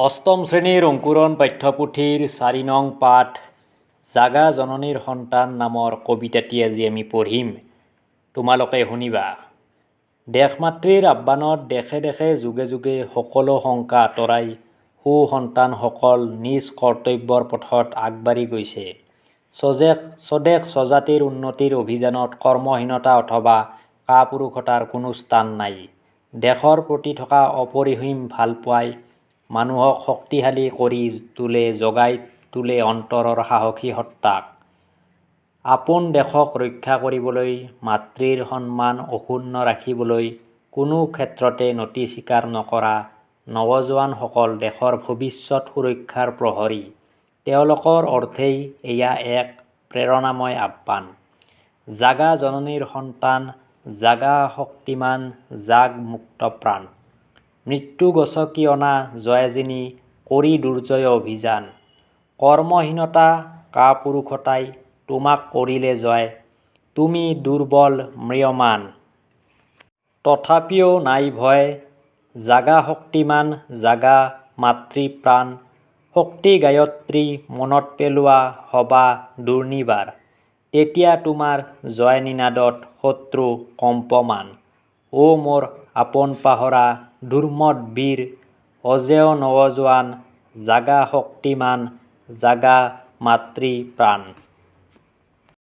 অষ্টম শ্ৰেণীৰ অংকুৰণ পাঠ্যপুথিৰ 4 নং পাঠ জাগা জননীৰ সন্তান নামৰ কবিতাটি আজি আমি পঢ়িম, তোমালোকে শুনিবা। দেশ মাতৃৰ আহ্বানত দেশে দেশে যুগে যুগে সকলো শংকা আঁতৰাই সুসন্তানসকল নিজ কৰ্তব্যৰ পথত আগবাঢ়ি গৈছে। স্বদেশ স্বজাতিৰ উন্নতিৰ অভিযানত কৰ্মহীনতা অথবা কাপুৰুষতাৰ কোনো স্থান নাই। দেশৰ প্ৰতি থকা অপৰিসীম ভালপোৱাই মানুহক শক্তিশালী কৰি তোলে, জগাই তোলে অন্তৰৰ সাহসী সত্তাক। আপোন দেশক ৰক্ষা কৰিবলৈ, মাতৃৰ সন্মান অক্ষুণ্ণ ৰাখিবলৈ কোনো ক্ষেত্ৰতে নতি স্বীকাৰ নকৰা নৱজোৱানসকল দেশৰ ভৱিষ্যত সুৰক্ষাৰ প্ৰহৰী। তেওঁলোকৰ অৰ্থেই এয়া এক প্ৰেৰণাময় আহ্বান। জাগা জননীৰ সন্তান, জাগা শক্তিমান, জাগ মুক্তপ্ৰাণ। মৃত্যু গচকি অনা জয়াজিনি কৰি দুৰ্জয় অভিযান। কৰ্মহীনতা কাপুৰুষতাই তোমাক কৰিলে জয়, তুমি দুৰ্বল ম্ৰিয়মান। তথাপিও নাই ভয়, জাগা শক্তিমান, জাগা মাতৃপ্ৰাণ। শক্তি গায়ত্ৰী মনত পেলোৱা হ'বা দুৰ্নিবাৰ। তেতিয়া তোমাৰ জয়নিনাদত শত্ৰু কম্পমান। অ মোৰ আপোনপাহৰা দুৰ্মদ বীৰ অজেয় নৱজোৱান, জাগা শক্তিমান, জাগা মাতৃপ্ৰাণ।